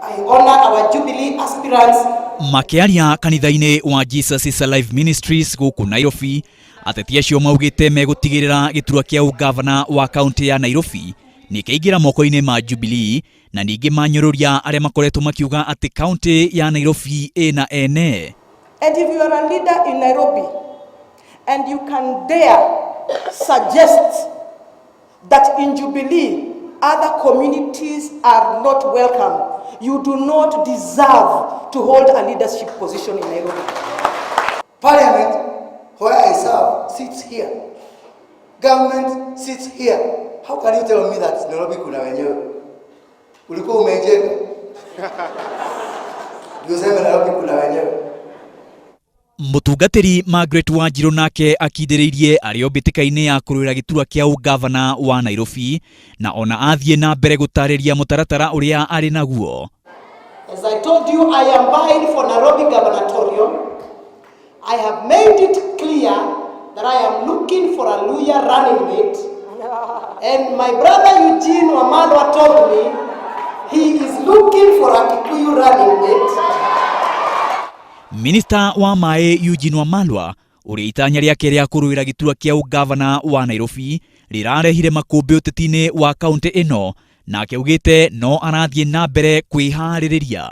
I honor our Jubilee aspirants. Makĩaria kanitha-inĩ wa Jesus is Alive Ministries gũkũ Nairobi, ateti acio maugĩte megũtigĩrĩra gĩturwa kĩa ũngavana wa kaũntĩ ya Nairobi nĩ kĩaingĩra moko-inĩ ma Jubilee na ningĩ manyũrũria arĩa makoretwo makiuga atĩ kaũntĩ ya Nairobi ĩna ene. And if you are a leader in Nairobi and you can dare suggest that in Jubilee other communities are not welcome, you do not deserve to hold a leadership position in Nairobi. Parliament, where I serve, sits here. Government sits here. How can you tell me that Nairobi kuna wenyewe? Ulikuwa umejenga? Ndio useme Nairobi kuna wenyewe. Mũtungatĩri Margaret Wanjiru nake akindĩrĩirie arĩ o mbĩtĩka-inĩ ya kũrũĩra gĩturwa kĩa ũngavana wa Nairobi na ona athiĩ na mbere gũtarĩria mũtaratara ũrĩa arĩ naguo. As I told you, I am vying for Nairobi gubernatorial. I have made it clear that I am looking for a Luhya running mate. And my brother Eugene Wamalwa told me he is looking for a Kikuyu running mate. Minista wa maĩ Eugene Wamalwa ũrĩa itanya rĩake rĩa kũrũĩra gĩturwa kĩa ũngavana wa Nairobi rĩrarehire makũmbĩ ũteti-inĩ wa kaũntĩ ĩno nake augĩte no arathiĩ na mbere kwĩharĩrĩria.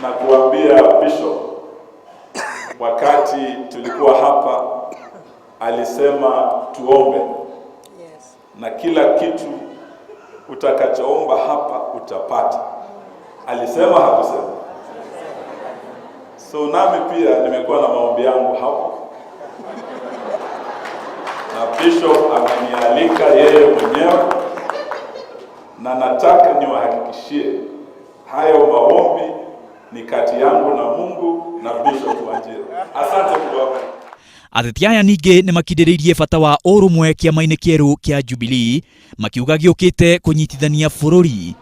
Na kuambia Bishop, wakati tulikuwa hapa alisema tuombe. Yes. Na kila kitu utakachoomba hapa utapata. Alisema hakusema? So nami pia nimekuwa na maombi yangu hapo, na Bishop amenialika yeye mwenyewe, na nataka niwahakikishie hayo maombi ni kati yangu na Mungu na Bishop Wanjiru. Asante kwa Ateti aya ningĩ nĩ makindĩrĩirie bata wa ũrũmwe kĩama-inĩ kĩerũ kĩa Jubilee makiuga gĩũkĩte kũnyitithania bũrũri.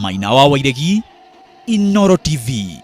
Maina wa Wairegi, Inooro TV.